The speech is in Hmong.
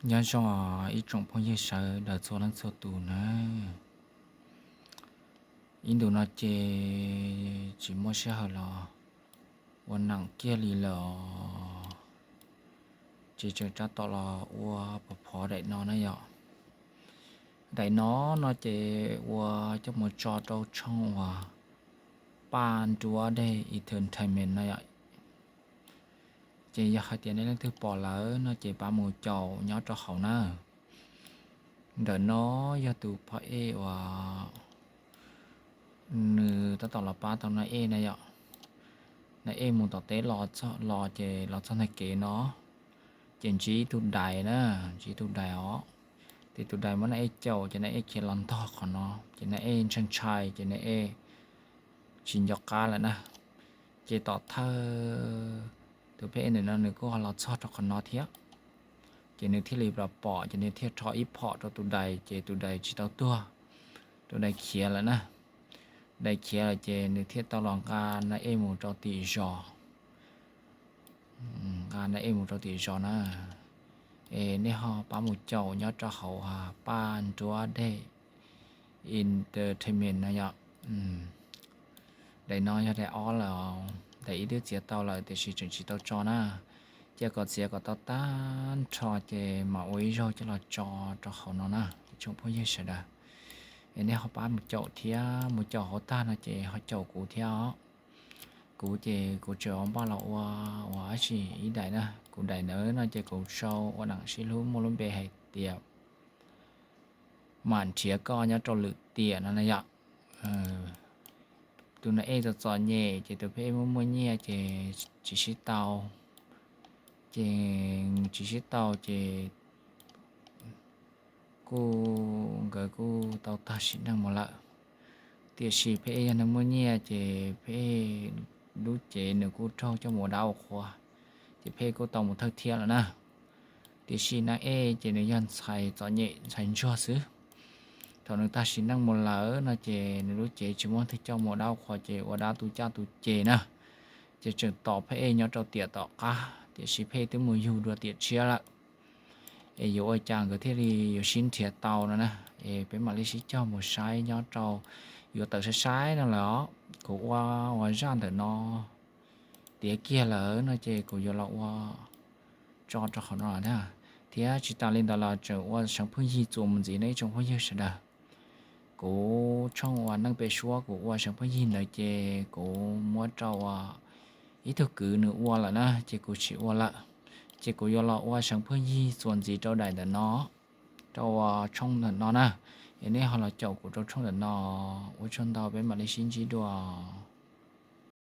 Nyob zoo ib tsoom phooj ywg sawv daws txhua leej txhua tus nawb. Ib ntus no ces tsis muaj sij hawm los ua neem kiag li lawm os. Ces tseem rov tom los ua phov phov daim no na yom. Daim no no ces ua coj mus tso rau tshooj uas Paj Nruab Dej Entertainment no yom. Ces yog hais tias nej leej twg pom lawm no ces pab mus caum nyob rau hauv na. Ntawm no yog tus phab ej uas nws tab tom los pab tau na ej na yom. Na ej mus tom teb los txog los ces los txog ntawm kev no ces ntsib tus dais na, ntsib tus dais os. Ces tus dais muab na ej caum ces na ej khiav los ntog qhov no ces na ej ntshai ntshai ces na ej tsis nco qab lawm na. Ces tom thawj tus phab ej ntawm no nws kuj ho los txog rau qhov no thiab. Ces nws thiaj li los pom ces nws thiaj rho ib phom rau tus dais ces tus dais tsis tau tuag, tus dais khiav lawm na. Dais khiav lawm ces nws thiaj tau los nqa na ej mus rau tim zos. Nqa na ej mus rau tim zos na. Es nej ho pab mus caum nyob rau hauv Paj Nruab Dej Entertainment no yom. Daim no yog daim ob lawm, daim ib twb txiav tau lawm tiam sis tseem tsis tau tso na. Cia kom txiav kom tau tag nrho ces mam ua ib zaug coj los tso rau hauv no na ib tsoom phooj ywg sawv daws. Es nej ho pab mus caum thiab, mus caum hauv tag no ces ho caum kuv thiab os. Kuv ces kuv tseem ua npaj los ua, ua dab tsi ib daim na, kuv daim ntawd no ces kuv sau ua neem sib hlub muaj lub npe hais tias Mam nrhiav koj nyob rau lwm tiam no na yom. Tus na ej txom txom nyem ces tus phab ej muaj muaj nyiaj ces tsis sib tau, ces tsis sib tau ces kuj, nkawd kuj tau tag sim neej mus lawm. Tiam sis phab ej yog neeg muaj nyiaj ces phab ej lub cev nws kuj raug coj mus ua dab ua qhua, ces phab ej kuj tau mus thawj thiab lawm na. Tiam sis na ej ces nws yog ntxhais txom nyem ntxhais ntsuag xwb. Thaum nws tag sim neej mus lawm no ces nws lub cev tsis muaj leej twg coj mus ua dab ua qhua ces ua dab tu caj tu ces na. Ces tseem tos phab ej nyob rau tiam tom qab, tiam sis phab ej twb mus yug dua tiam tshiab lawm. Es yuav ua cas nkawd thiaj li yuav sib nrhiav tau no na. Es peb mam li sib cog mus saib nyob rau, yuav tawm saib saib no lawm os. Kuv ua ua zaj ntawm no tiav kiag lawm no ces kuv yuav los ua tso rau qhov no thiab. Thiab tsis tas li ntawd los tseem ua seev phooj ywg txuas mus ntxiv no ib tsoom phooj ywg sawv daws. Kuv tshooj uas neej pem suab kuv ua seev phooj ywg ntawd ces kuv muab rau ua ib tug kwv nws ua lawm na ces kuv tsis ua lawm. Ces kuv yuav los ua seev phooj ywg txuas ntxiv rau daim ntawm no, rau ua tshooj ntawm no na. Es nej ho los caum kuv rau tshooj ntawm no. Ua tsaug ntau, peb mam li sib ntsib dua.